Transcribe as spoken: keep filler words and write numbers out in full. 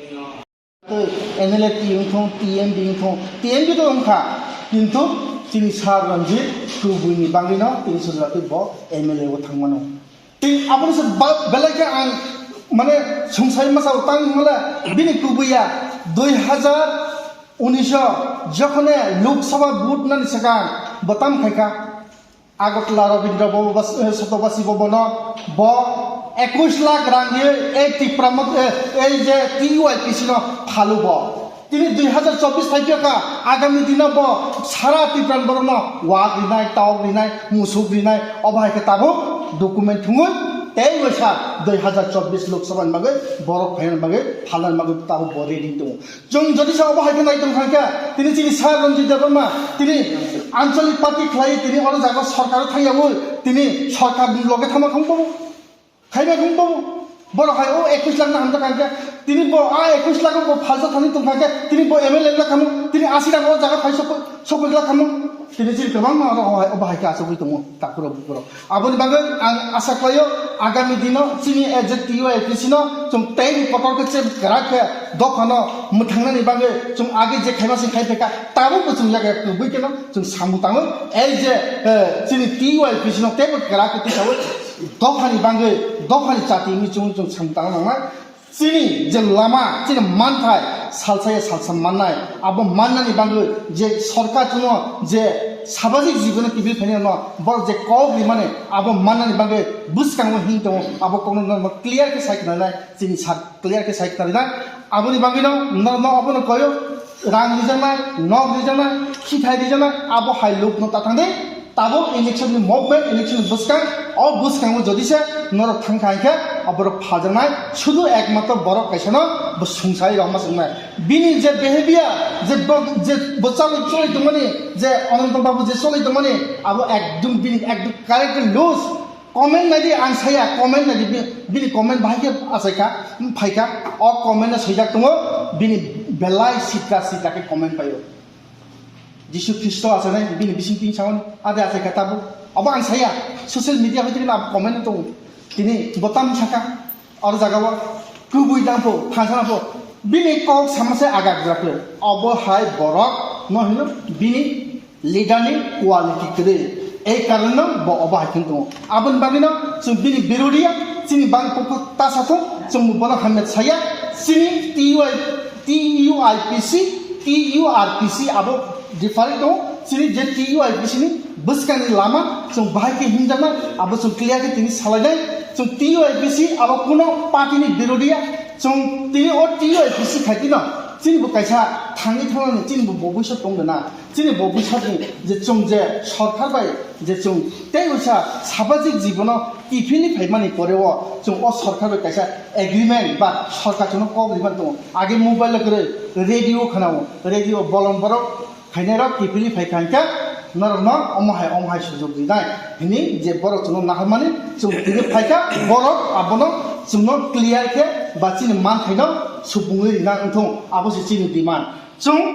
Tei M L A T wngthung, T M B wngthung, T M B to wngkha, kintu chini Sir Ranjit kubui ni bagwi no tini sujla tei bo M L A o thangmano. Tei aboni se ba-, belai khe ang mane sungsai masa o tang hwnle bini kubui ya dui hazar unis o jokhone Lok Sabha vote nani swkang bo tam khaikha. Agartala Rabindra Bhaban bas-, eh, Sotobasi Bhavan o bo ekush lakh rang di ei Tipra mot-, eh, ei je T U I P C no phalu bo. Tini dui hazar chobbish phaikha, agami dino bo sara Tipran borokno wak rinai, tok rinai, musuk rinai, obo hai khe tabuk document thwngwi tei waisa dui hazar chobbish Lok Sabha ni bagwi borok phaina bagwi phalna bagwi tabuk bo ready tongo. Chwng jodi sa obo hai khe nai tong kha khe, tini chini Sir Ranjit Debbarma, tini anchalik party khlai, tini oro jaga sorkar thangyaui, tini sorkar ni loge thama khong bo, khaiba khong bo, borok hai o ekush lakh na hamjak kha khe, tini bo a ekush lakh bo phalsa thani tong kha khe, tini bo M L A la khamu, tini asi lakh o jaga phai sokoi, sokoi la khamu, tini chini kwbangma oro obo hai khe achugwi tongo, takhurok bukurok. Aboni bagwi ang asa khlaio, agami dino chini A J T U I P C no chwng tei ni kotor khe chep kwrak khe dophano mwthangnani bagwi chwng age je khaima se khai phaikha, tabukbo chwng yak yak kwbwi kheno chwng samung tango. Ei je, eh, chini T U I P C no teibo kwrak khe tisaui dophani bagwi, dophani chati wngwi chwng, chwng samung tangna nangnai. Chini je lama, chini manthai, salsa ya salsa mannai, abo mannani bagwi je sorkar chwngno je samajik jibono kiphil phainai no, borok je kok rimani, abo mannani bagwi bwskango him tongo, abo kokno norokno clear khe sai khwnanai, chini sir clear khe sai khwnanai. Aboni bagwino norokno abono koyo, rang rijaknai, nok rijaknai, khithai rijaknai, abo hai lukno ta thangdi. Tabuk election ni movement, election ni bwskang, o bwskango jodi se norok thang kha hinkhe, aborok phaljaknai, sudu ekmatro borok kaisa no bo sungsai rok ma swngnai. Bini je behavior, je bo, je bo chalwi cholwi tongmani, je Ananto Babu je cholwi tongmani, abo ekdum bini ekdum character loose. Comment nai di, ang saya, comment nai di, bi-, bini comment bahai khe achai kha, phai kha, o comment no swijak tongo, bini belai sitra sitra khe comment paio. Jisu Khristo achane bini bising tini sawan ade achai kha tabuk. Obo ang saya, social media hoi tini abo comment tongo. Tini botam saka, oro jaga o kubui dangpo, thansa dangpo. Bini kok sama se agak jakle. Obo hai borok no hino bini leader ni quality kwrwi. Ei karon no bo obo hai khe tongo. Aboni bagwi no chwng bini birodiya, chini bang kok tasa thung, chwng bono hamya saya, chini T U I T U I P C, T U R P C abo different tongo. Chini je T U I P C ni bwskangni lama chwng bahai khe himjaknai, abo chwng clear khe tini salainai. Chwng T U I P C abo kuno party ni birodiya, chwng tini o T U I P C khai tino chini bo kaisa thangwi thangnani chini bo bobiswt tong rwna. Chini bobiswt ni je chwng je sorkar bai je chwng tei usa samajik jibono kiphilwi phaimani pore o chwng o sorkar bai kaisa agreement ba sorkar chwngno kok rimani tongo. Age mobile o kwrwi radio khwnao, radio bolong borok khainai rok kiphilwi phai kha hinkhe norokno omo hai omo hai sujok rinai hwnwi je borok chwngno naharmani chwng tini phai kha borok abono chwngno clear khe ba chini manthaino supungwi rina wngthung abo se chini demand. Chwng